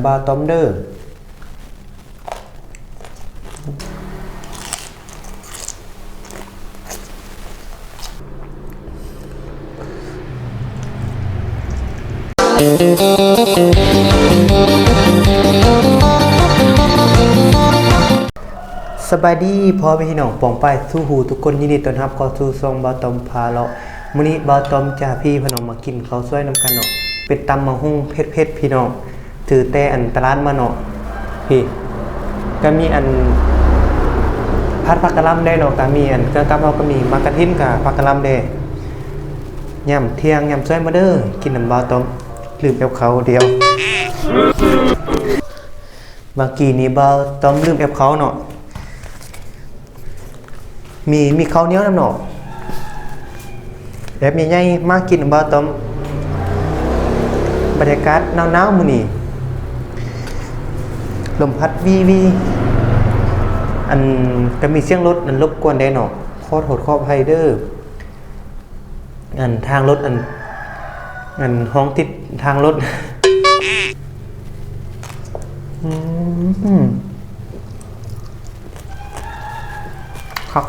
ບ່າວຕ້ອມເດີ້. ສະບາຍດີພໍ່ແມ່ພີ່ນ້ອງປ້ອງປາຍສູ່ຫູທຸກຄົນ, ຍິນດີຕ້ອນຮັບເຂົ້າສູ່ຊ່ອງບ່າວຕ້ອມພາເລາະ. ມື້ນີ້ບ່າວຕ້ອມຈະພາພີ່ນ້ອງມາກິນເຂົ້າສວຍນຳກັນເນາະ, ເປັນຕຳໝາກຫຸ່ງເຜັດໆ ພີ່ນ້ອງ. ຖືແຕ່ອັນຕະຫຼາດມາເນາະ. ພີ້ກະມີອັນຜັດຜັກກະຫຼລ່ຳແດ່ເນາະ, ກະມີອັນເຄື່ອງກັບເຮົາກະມີໝາກກະທິນກະຜັກກະຫຼລ່ຳແດ່. ຍາມທ່ຽງຍາມສວຍມາເດີ້ ກິນນຳບ່າວຕ້ອມ. ລືມແອບເຂົ້າດຽວ, ເມື່ອກີ້ນີ້ບ່າວຕ້ອມລືມແອບເຂົ້າເນາະ. ມີ ມີເຂົ້າໜຽວນຳເນາະ, ແອບໃຫຍ່ໆ ມາກິນນຳບ່າວຕ້ອມ. ບັນຍາກາດໜາວໆ ມື້ນີ້ ລົມພັດວີໆ. ອັນ ກະມີສຽງລົດອັນລົບກວນແດ່ເນາະ, ຂໍໂທດຂໍອະໄພເດີ້. ອັນທາງລົດ ອັນ ອັນຫ້ອງຕິດທາງລົດ. ອືມ ຄັກ.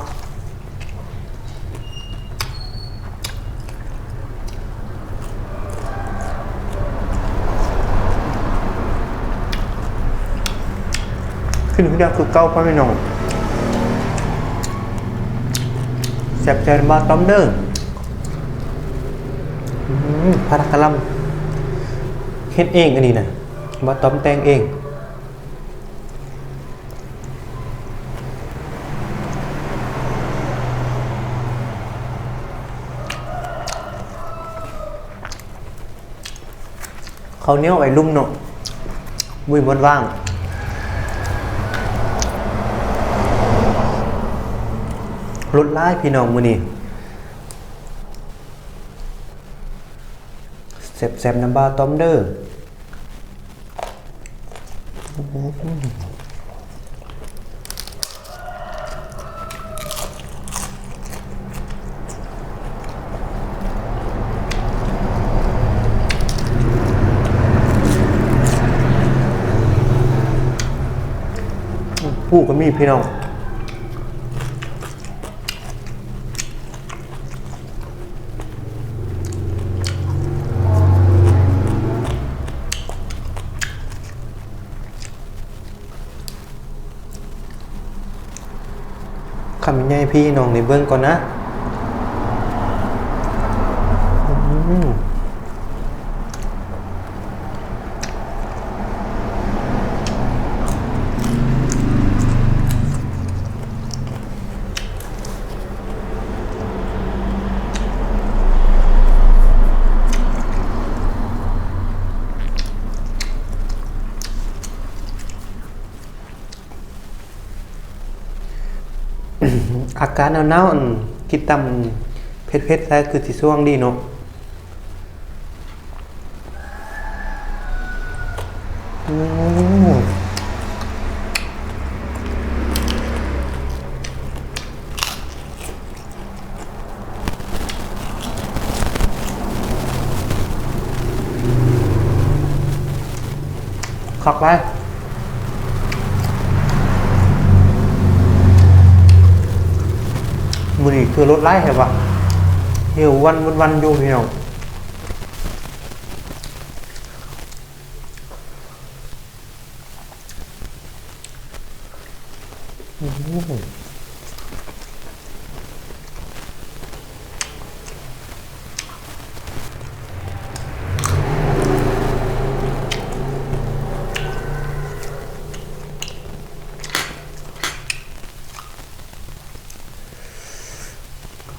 ຂຶ້ນເຮືອຄືເກົ່າພໍ່ແມ່ພີ່ນ້ອງ, ແຊບໆ ບ່າວຕ້ອມເດີ້. ອືມ ຜັດກະຫຼລ່ຳ ເຮັດເອງອັນນີ້ນະ, ບ່າວຕ້ອມແຕ່ງເອງ. ເຂົ້າໜຽວໄອລຸ່ມເນາະ, ບໍ່ມີບ່ອນວ່າງ. ລົດຫຼາຍພີ່ນ້ອງມື້ນີ້, ແຊບໆ ນຳບ່າວຕ້ອມເດີ້. ປູກະມີພີ່ນ້ອງ. ຄຳໃຫຍ່ພີ່ນ້ອງໄດ້ເບິ່ງກ່ອນນະ. ອືມ. ອາກາດໜາວໆ ອັນ ກິນຕຳເຜັດໆ ໃສ່ຄືຊິຊ່ວງດີເນາະ. ໂອ້ ຄັກຫຼາຍ. ມື້ນີ້ຄືລົດຫຼາຍແທ້ວະ, ຫິວວັນໆ ຢູ່ພີ່ນ້ອງ. ອືມ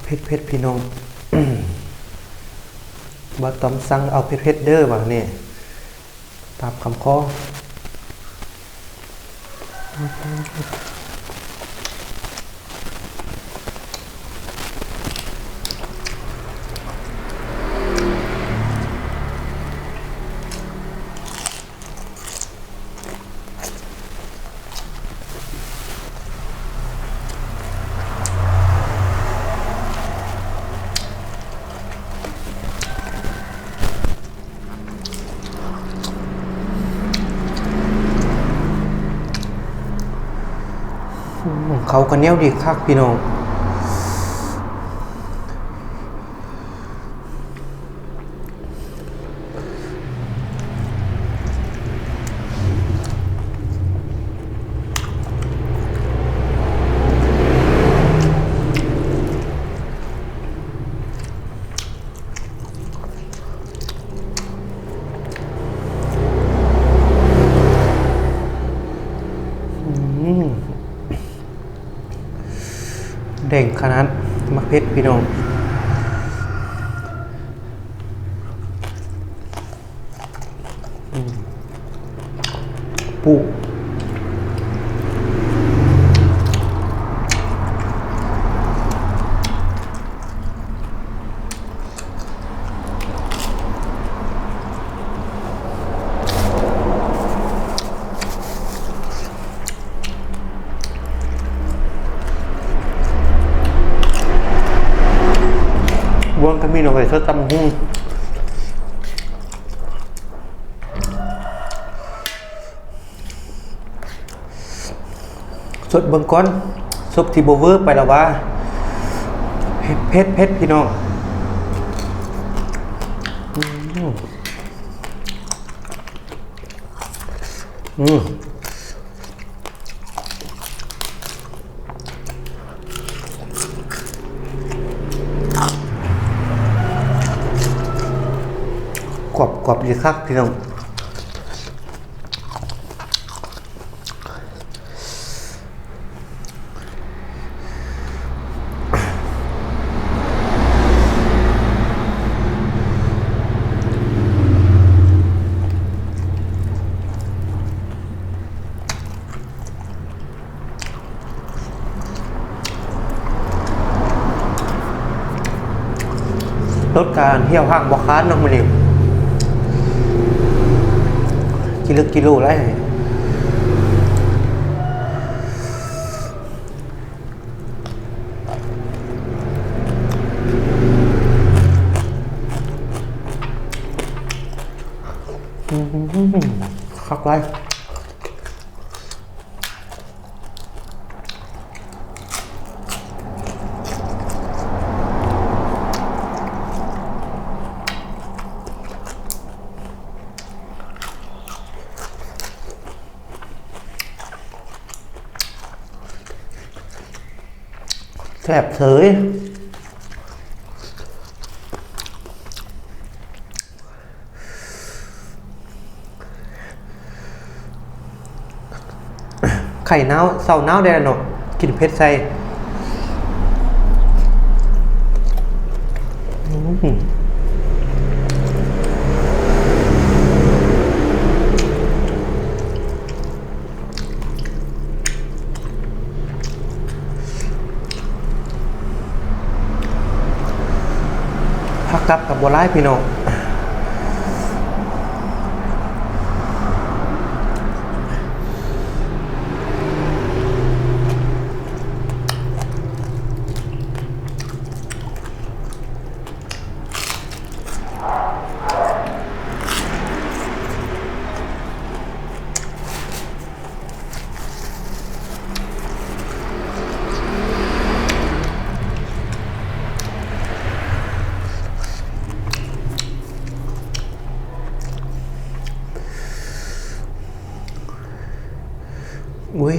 ເຜັດໆ ພີ່ນ້ອງ. ບ່າວຕ້ອມສັ່ງເອົາເຜັດໆ ເດີ້ ວ່າແນ່. ຕາມຄຳຂໍ. ອ ເຂົ້າກັນໜຽວດີຄັກພີ່ນ້ອງ. ແດງຂະໜາດ ໝາກເຜັດພີ່ນ້ອງ. ອືມ ປູ. ບ່ວງກະມີໜໍ່ໄມ້ສົດຕຳບັກຫຸ່ງ ສົດເບິ່ງກ່ອນ ສົບທີ່ບໍ່ເວີໄປລະວ່າ ເຜັດ ເຜັດ ເຜັດ ພີ່ນ້ອງ. ອືມ ອືມ ກອບ ກອບດີຄັກພີ່ນ້ອງ. ລົດການຫ້ຽວຫ້າງບໍ່ຄານເນາະມື້ນີ້ ກິໂລກິໂລໄດ້. ອືມ ຄັກຫຼາຍ. ແຊບເສີຍ. ໄຂ້ໜາວ ເຊົາໜາວແດ່ເນາະ ກິນເຜັດໃສ່. ອືມ ຜັກກັບກັບບໍ່ຫຼາຍພີ່ນ້ອງ. ອຸ້ຍ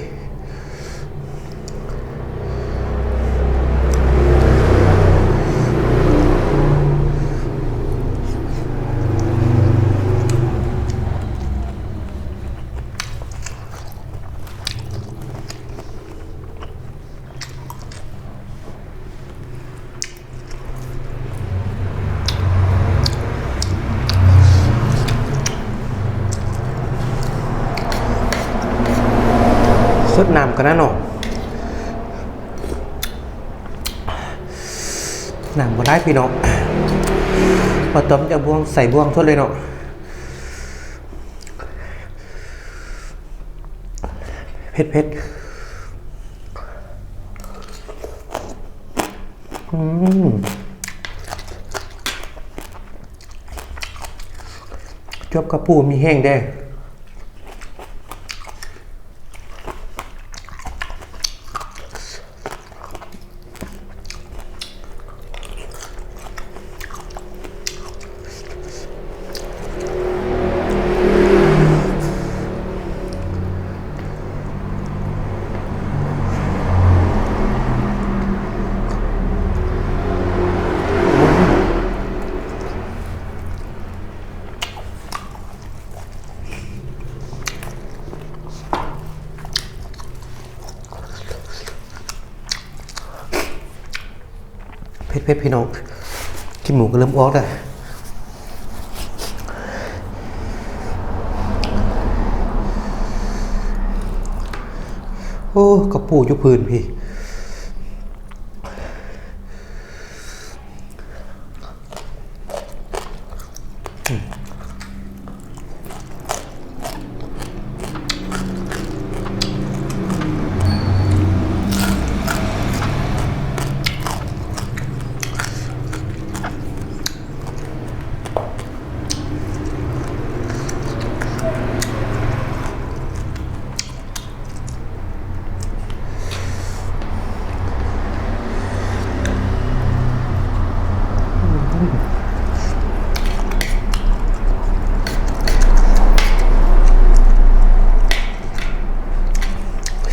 ສົດນ້ຳກັນນະເນາະ. ນ້ຳບໍ່ຫຼາຍພີ່ນ້ອງ. ປາຕ້ອມຈະບ່ວງ ໃສ່ບ່ວງສົດເລີຍເນາະ. ເຜັດໆ. ອືມ ຈົບກັບປູມີແຮງເດ້. ເຜັດໆ ພີ່ນ້ອງ ຂີ້ໝູກກໍເລີ່ມອອກແລ້ວ. ໂອ້ ກະປູຢູ່ພື້ນພີ້.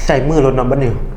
ໃສ່ມືໂລດເນາະບັດນີ້.